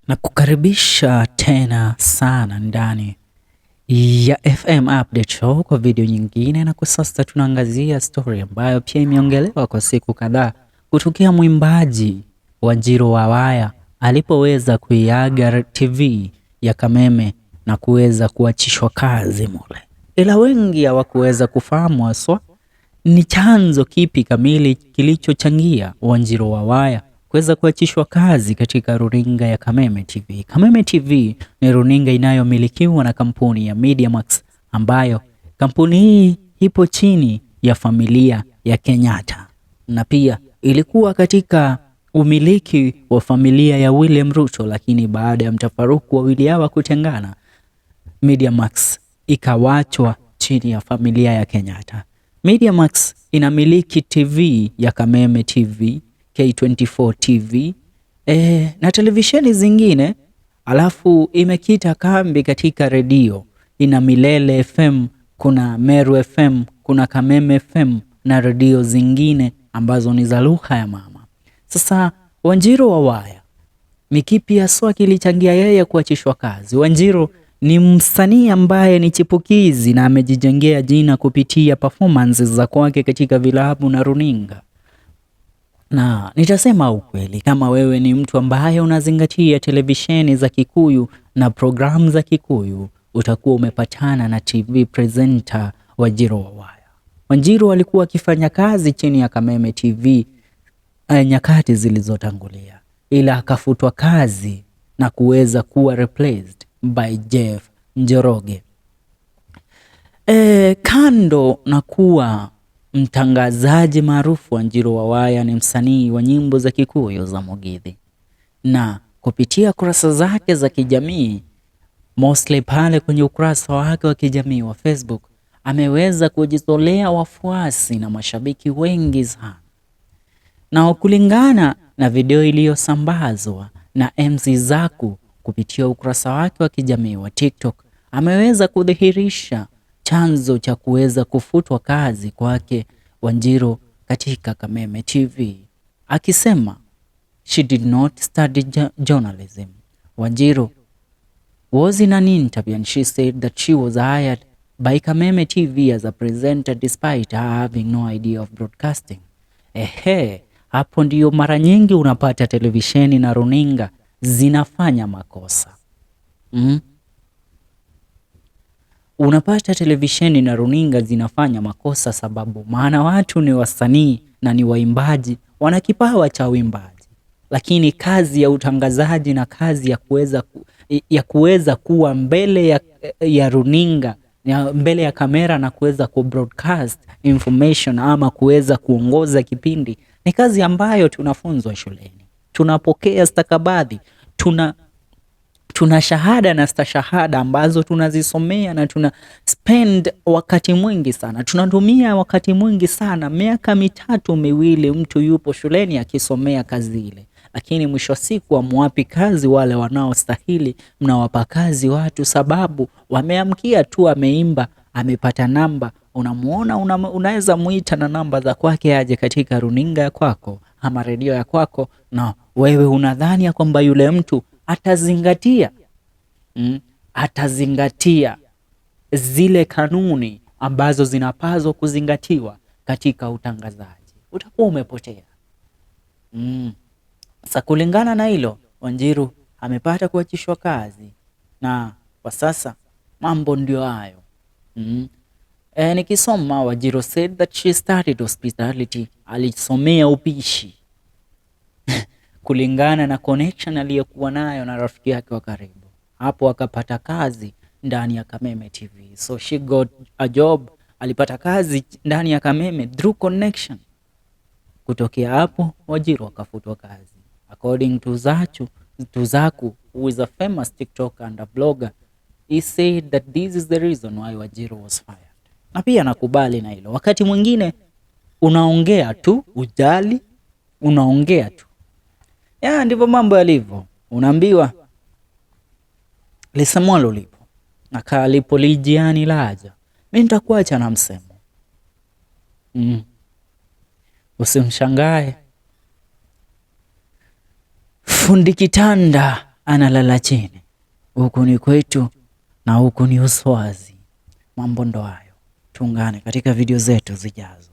Na kukaribisha tena sana ndani ya FM Update Show kwa video nyingine, na kwa sasa tunaangazia story ambayo pia imeongelewa kwa siku kadhaa kutokea mwimbaji Wanjiru Wawaya alipoweza kuiaga TV ya Kameme na kuweza kuachishwa kazi mule, ila wengi hawakuweza kufahamu haswa ni chanzo kipi kamili kilichochangia Wanjiru Wawaya kuweza kuachishwa kazi katika runinga ya Kameme TV. Kameme TV ni runinga inayomilikiwa na kampuni ya MediaMax ambayo kampuni hii ipo chini ya familia ya Kenyatta na pia ilikuwa katika umiliki wa familia ya William Ruto, lakini baada ya mtafaruku wawili hawa kutengana, MediaMax ikawachwa chini ya familia ya Kenyatta. MediaMax inamiliki TV ya Kameme TV, K24 TV na televisheni zingine, alafu imekita kambi katika redio. Ina Milele FM, kuna Meru FM, kuna Kameme FM na redio zingine ambazo ni za lugha ya mama. Sasa Wanjiru Wawaya ni kipi haswa kilichangia yeye kuachishwa kazi? Wanjiru ni msanii ambaye ni chipukizi na amejijengea jina kupitia performances za kwake katika vilabu na runinga. Na nitasema ukweli, kama wewe ni mtu ambaye unazingatia televisheni za Kikuyu na programu za Kikuyu, utakuwa umepatana na TV presenter Wanjiru Wawaya. Wanjiru alikuwa akifanya kazi chini ya Kameme TV nyakati zilizotangulia, ila akafutwa kazi na kuweza kuwa replaced by Jeff Njoroge. Kando na kuwa mtangazaji maarufu, Wanjiru Wawaya ni msanii wa nyimbo za Kikuyu za Mugithi, na kupitia kurasa zake za kijamii, mostly pale kwenye ukurasa wake wa kijamii wa Facebook, ameweza kujizolea wafuasi na mashabiki wengi sana. Na kulingana na video iliyosambazwa na MC Zaku kupitia ukurasa wake wa kijamii wa TikTok, ameweza kudhihirisha chanzo cha kuweza kufutwa kazi kwake Wanjiru katika Kameme TV, akisema she did not study journalism. Wanjiru was in an interview and she said that she was hired by Kameme TV as a presenter despite her having no idea of broadcasting. Ehe, hapo ndiyo mara nyingi unapata televisheni na runinga zinafanya makosa. Unapata televisheni na runinga zinafanya makosa sababu maana watu ni wasanii na ni waimbaji, wana kipawa cha uimbaji, lakini kazi ya utangazaji na kazi ya kuweza kuwa mbele ya runinga ya mbele ya kamera na kuweza kubroadcast information ama kuweza kuongoza kipindi ni kazi ambayo tunafunzwa shuleni, tunapokea stakabadhi, tuna shahada na stashahada ambazo tunazisomea na tuna spend wakati mwingi sana, tunatumia wakati mwingi sana, miaka mitatu miwili mtu yupo shuleni akisomea kazi ile, lakini mwisho wa siku hamwapi kazi wale wanaostahili, mnawapa kazi watu sababu wameamkia tu, ameimba, amepata namba, unamuona unaweza muita na namba za kwake aje katika runinga ya kwako ama redio ya kwako, na wewe unadhani ya kwamba yule mtu atazingatia atazingatia zile kanuni ambazo zinapaswa kuzingatiwa katika utangazaji, utakuwa umepotea. Sasa kulingana na hilo, Wanjiru amepata kuachishwa kazi na kwa sasa mambo ndio hayo. Nikisoma Wanjiru said that she studied hospitality, alisomea upishi kulingana na connection aliyokuwa nayo na rafiki yake wa karibu. Hapo akapata kazi ndani ya Kameme TV. So she got a job, alipata kazi ndani ya Kameme through connection. Kutokea hapo Wanjiru akafutwa kazi. According to Zachu, to Zaku, who is a famous TikToker and a blogger, he said that this is the reason why Wanjiru was fired. Na pia nakubali na hilo. Wakati mwingine unaongea tu, ujali, unaongea tu. Ya, ndivyo mambo yalivyo. Unaambiwa lisemwalo lipo na kaa lipo lijiani laja. Mi nitakuacha na msemo. Usimshangae fundi kitanda. analala chini. Huku ni kwetu na huku ni Uswazi. Mambo ndo hayo, tuungane katika video zetu zijazo.